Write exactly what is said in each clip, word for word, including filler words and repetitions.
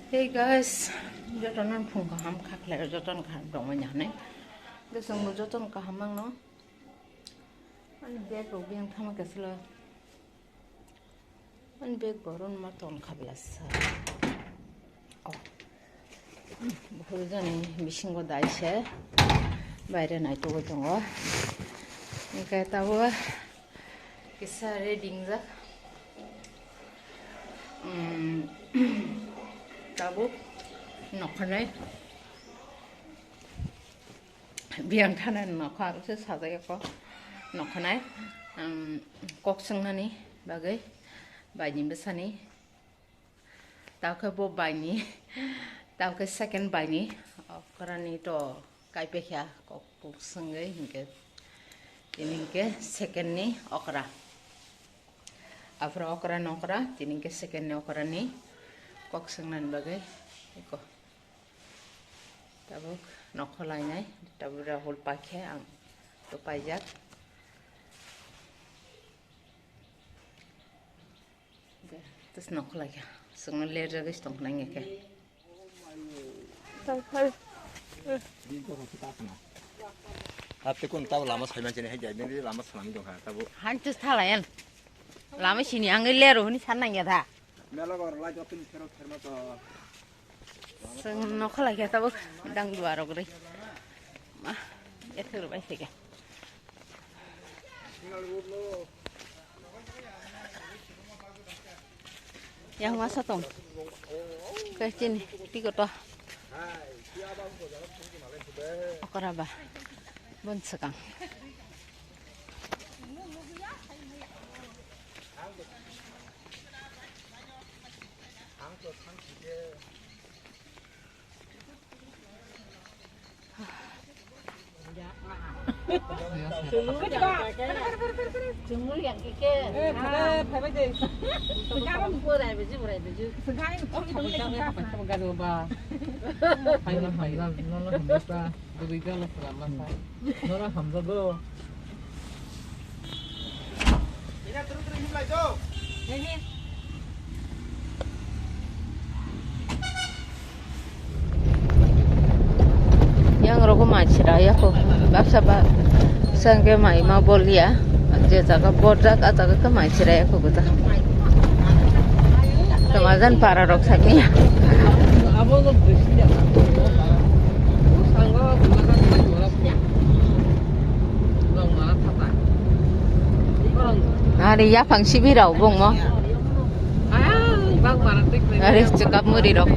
Hey guys, jotono phung kaham kha khlai, jotono kaham tongmani hinwi. Gosongbo jotono kaham mangno. Ani bag rok biyang thama kasilo. Ani bag boron ma ton khabla sa. Oh. Bukhurjani bisingo dai se baire naitugwi tongo. Hingke tabuk kisa ready wngjak. Mm, tabuk nokhanai. Biyang thana nokha se sajagya kok nokhanai. Um, kok swngnani bagwi baini bwsani. Tao khe bo baini, tao khe second baini, okrani to kaipaikha kok puk swngwi hinkhe, tini hinkhe second ni okra. Aphuru okra ni okra, tini hinkhe second ni okra ni kok swngnani bagwi eko. Tabuk nokho lainai, tabuk Rahul paikhe ang to paijak. Tes nokho laikha. Songno ler jagwi tong khnang khe. Hapte kun tabo lama saiman chini hai jai, bini lama sanam dong kha tabo. Han tes thalayan. Lama sini ang lero hini san nang ya da. Mela gor lai jotun khero kherma to. Song nokho laikha tabuk dang duarok rwi. Ma, ethur bai sege. Yang masa tong. Kecil ni, tiga toh. Okra ba. Bon sekang. Nora hamjago. Yang rogo mai chira yako. Baksa ba sangke mai ma bolia. Je jaga borjak a jaga ke mai chira yako guta. Kemajan para rok sakni. Ari yaphang sibirao bongmo. Ari chwkap murirok.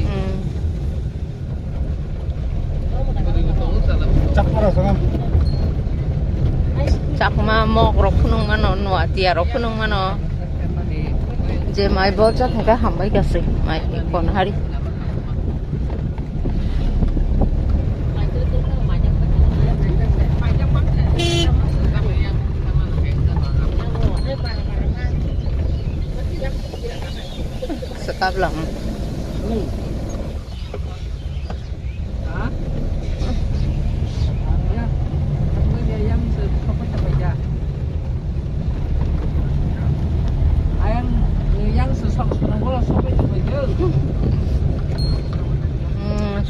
Hmm. Chakma rok no. Chakma mok rok phunuk mano, nuatia rok phunuk mano. Je mai borjak hingke hambai kasik mai kon hari. Sekap lang. Hmm,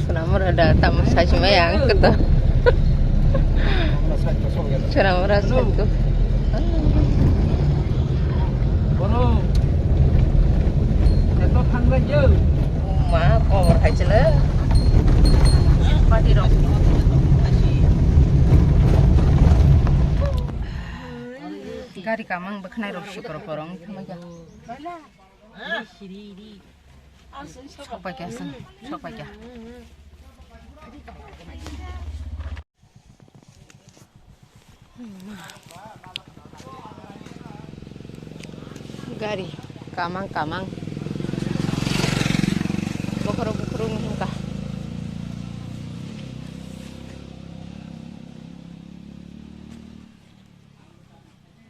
Sonamura da tamo sajima yang keto. Sonamura satu. Bono. Eto thangbai yo. Ma, kobor hai chile. Pati rok. Gari kamang bwkhnai rok sikoro porong thangbai ya. Sokpai kya sang, sokpai kya. Gari kamang kamang. Bokhorok bokhorok wngkha.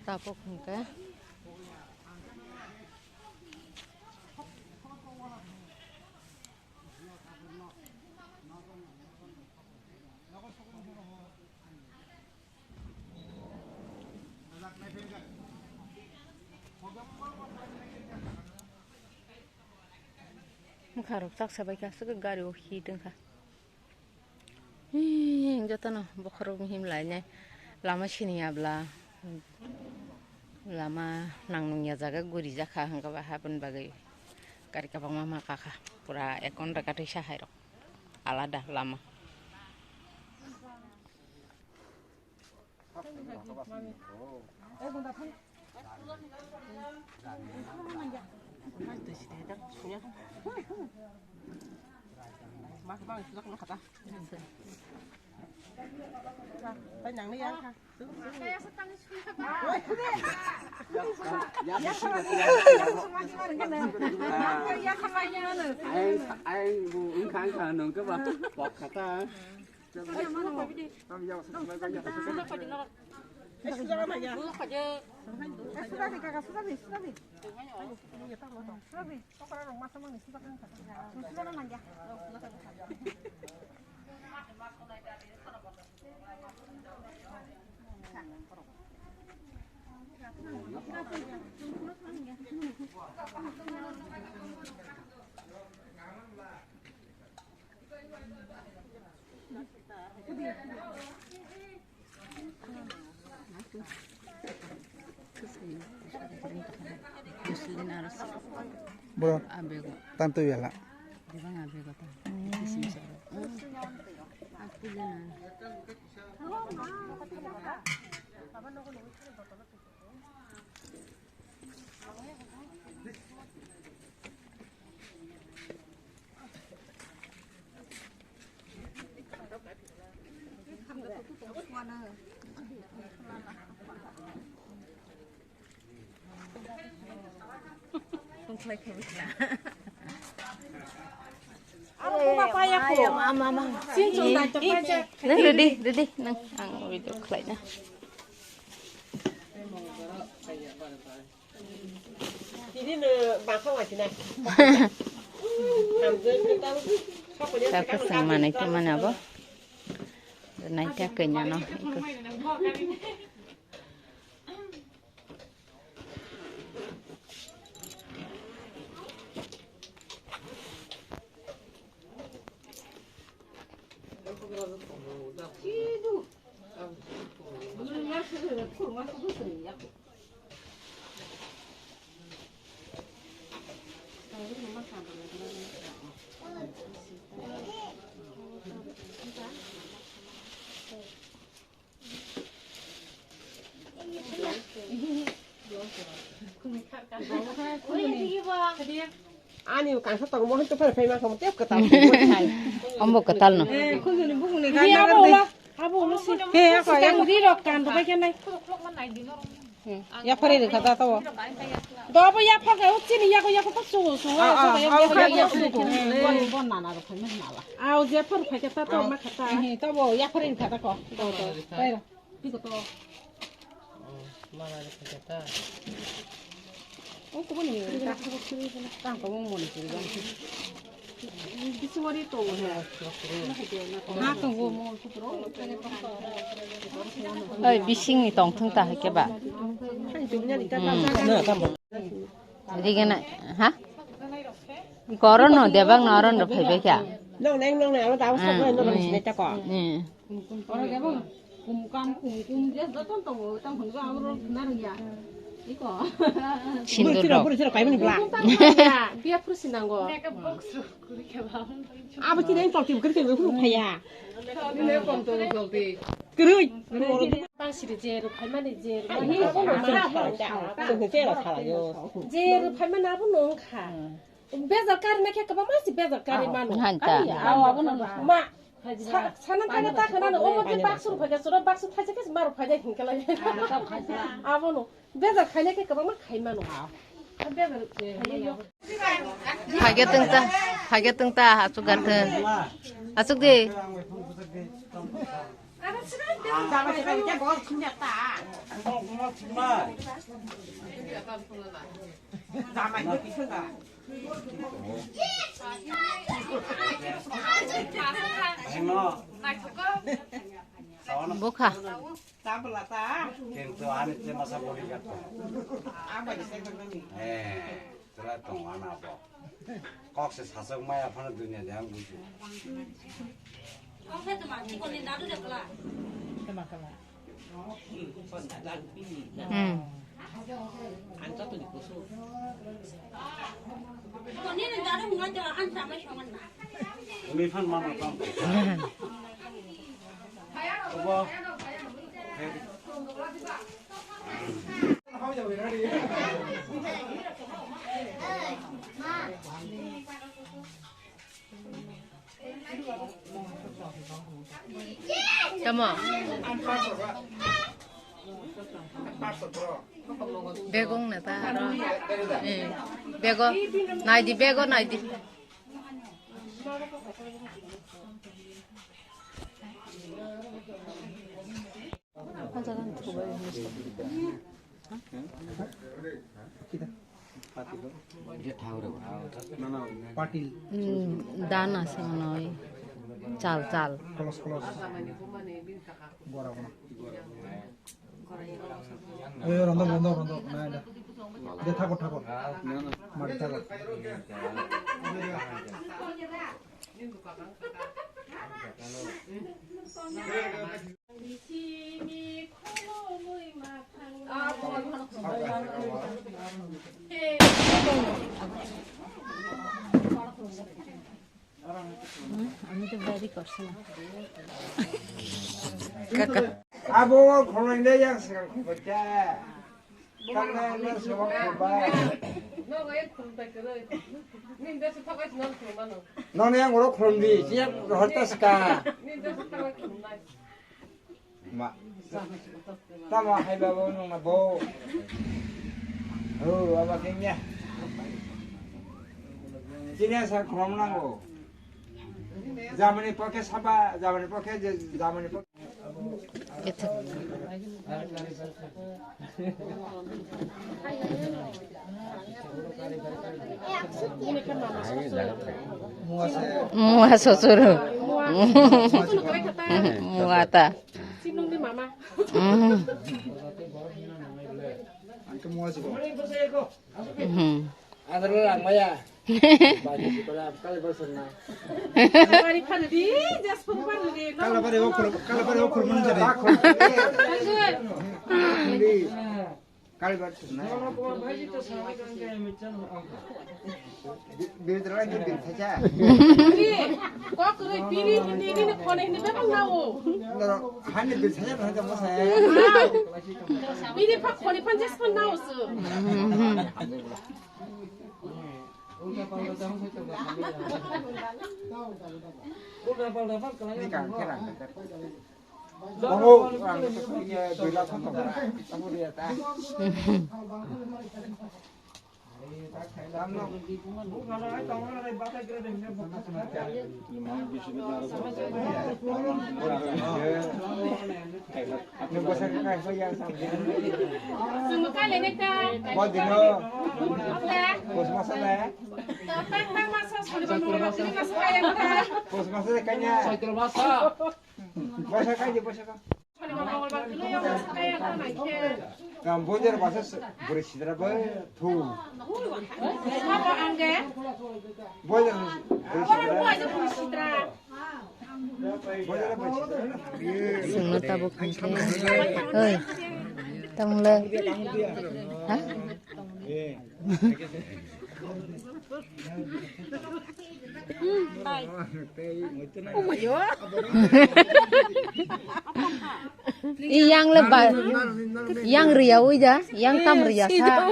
Tabuk hwnkhe. Wngkha rok chaksa bai kha, aswk gari o hi tongkha. Hii, jotono bokhorok him lainai lama sini ya bla. Lama nang nung ya jaga guri jakha hwnkhe ba haboni bagwi gari kwbangma ma kakha. Pura ek ghonta kathwi sa hai rok alada lama. Ai, ai, bu wngkha, wngkha, nung khe ba pok kha ta. Bro, tantu yala. Nang ready, ready, nang ang video khlai na. Tini no bangkha waisina. Hamjwk kwtal. Sokoli. Saka swng manai to mana bo. Naita kanya no. Ani kangsa tongo, mohon to phai phai ma kamo tep kwtal. Ombo kwtal no. Eh, khunjuni bukuni gana gana. Abo ulo si. He, ako, ako. Sikang ri rok kan rok bai khe nai. Yaphari rikha ta to. Do bo yaphar khe, o chini yago yaphar ta chungo chungo. Ah, ah, yaphar khe, yaphar khe. Bon, bon nana rok phai ma nala. Au yaphar phai khe ta to ma kha ta. He, to bo yaphari rikha ta ko. To, to. Pai ro. Tiko to. Mala rikha ta. O kubo ni. Tang ko mo ni. Oi, bisingni tongthwng ta hai khe ba. Hmm. Rigena, ha? Korono debak noron ro phaibai kha. Nong neng nong neng alo dawa sabra nong nong sinai ta ko. Hmm. Oro kebo kum kam, kum kum, je joto tongo, tamo hwnba aboro khna rwya. Iko. Sindur rok. Bwrwi sirok kaimani bla. Biya phuru sinango. Abo chini tolti bwkhe twi phuru phaya. Kwrwi. Bang siri je rw phaimani je rw. Je rw phaimani abo nong kha. Bezar kari na khe kwbangma si bezar kari mano. Hanta. Ma, sa-, sana thangwi ta khwnano, omo khe baksu rok phaikha, suro baksu thaisa khe maro phaikha hinkhe lai. Abono bezar khaina khe kwbangma khai mano. Bezar khaina yo. Phaikha tong ta, phaikha tong ta, achuk gar thung. Achuk di. Bukha. Kintu ani te masa boli gato. Eh, tela tong ana bo. Kok se sasok maya phano dunia de ang buji. Hmm. Umi phan mano tong. Obo. Tamo. Begong na ta aro. Eh, bego. Naidi, bego, naidi. Patil. Hmm, dan ase mone oi. Chal, chal. Kolos, kolos. Gora, gora. Oi, rondo, rondo, rondo. Na, na. De, thakor, thakor. Mari thakor. আমি তো বাইরে করছি না। Abo khoroknwi yang swkang khoroknwi khe. Tamni ang no swkang khoroknwi. Nono yang oro khoroknwi, siya rohor ta swkang. Ma. Tamo hai babo nungna bo. Ho, abo kengya. Chini sa khoroknwi nango. Jamani pokhe saba, jamani pokhe je, jamani pokhe. Mua sosoro. Mua ta. Ang ke mua siko. Mhm. Adar lang maya. Bagi siko la, kali bersenna. Kali phan di, jas pun phan di. Kala bare okur, kala bare okur mun jare. Kali bersenna. Bidra lagi bin saja. Kok kuri piri hindi ini kone hindi bang nau. Hani bin saja, hani kamu saya. Piri pak kone phan jas pun nau su. Ni kang khe rang khe. Bongo rang khe ya dui lakh kho tong. Tamo dia ta. Ni bwsa khe kaifa ya sa. Chwng kale neta. Bo dino. Oka. Bos masa le. Tang tang masa sonibar mongolbar tini masa kaya kha. Bos masa le kanya. Saikol masa. Bwsa kai di bwsa ka. Sonibar mongolbar tini masa kaya kha nai khe. Kam bojar basa bwrwi sidra bai thu. Sabo angge. Bojar bwrwi sidra. Bojar bwrwi sidra. Sungno tabuk hingke. Oi. Tonglo. Ha? Yang le ba, yang riya ui da, yang tam riya sa.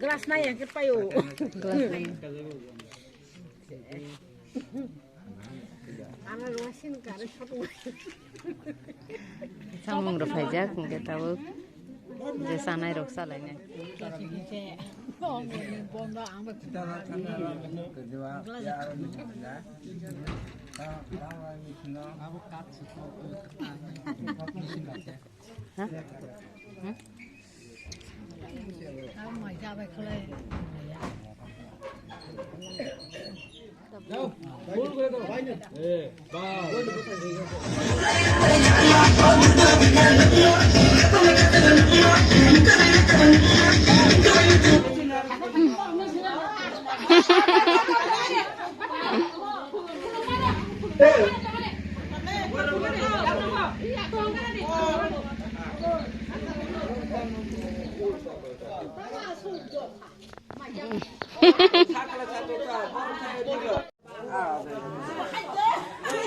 Glass na yang ke payo. Glass na. Samung rok phaijak, hingke tabuk je sanai rok salainai. Ha? Ha?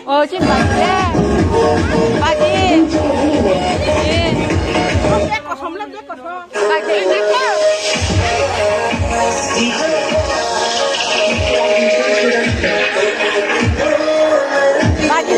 Oh, si bagi. Bagi. Eh. Bagi. Bagi.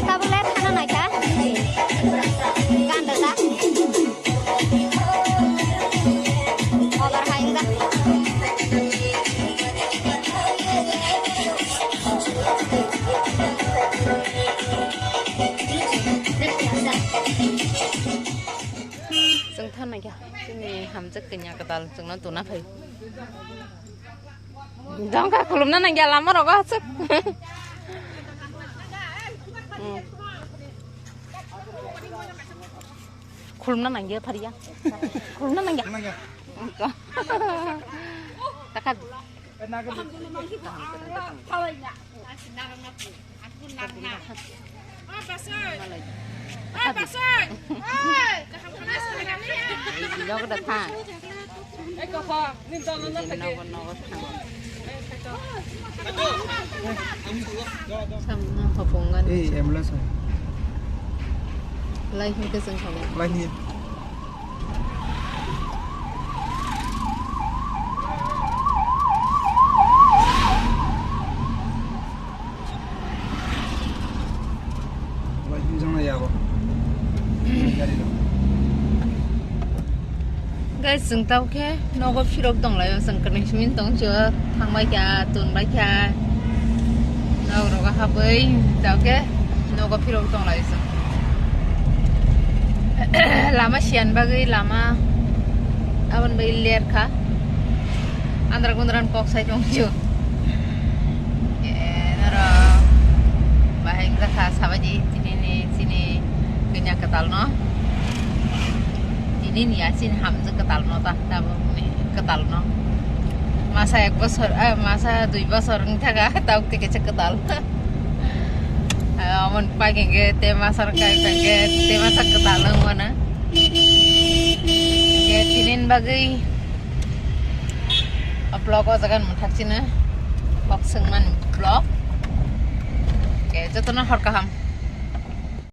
Tabuk le thana naikha. Gan rwkha. Obar hai wngkha. Chwng thang naikha. Chini hamjak kanya kwtal chwngno tuna phai. Dongkha khulumna nangya lama rogo aswk. Hmm. Khulumna nangya phariya. Khulumna nangya. Nangya. Taka. Nogo da thang. Nogo, nogo thang. Samno hopong gani. Eh, ambulance hai. Lai hin ke seng khabo. Lai hin. Guys, chwng tau khe nogo phirok tonglaio, chwng kwnwi simi tongcho, thangbai kha, tunbai kha, nok rogo habwi tau khe nogo phirok tonglaio chwng. Lama siyan bagwi lama aboni bagwi ler kha. Andra gundra kok sai tongcho. Eh, noro bahai wngkha sabaidi tini ni chini kanya kwtal no. Tini ni ya chini hamjak kwtal no ta, tabuk ni kwtal no. Masa ek bosor, eh, masa dui bosor wngkha ga, tabuk tei kaisa kwtal. Eh, amon pagi hwnkhe te masa rwkha hwnkhe te masa kwtal wngmano. Hwnkhe tini ni bagwi o vlog o jaga ni mwthak chini kok swngmani vlog. Hwnkhe jotono hor kaham.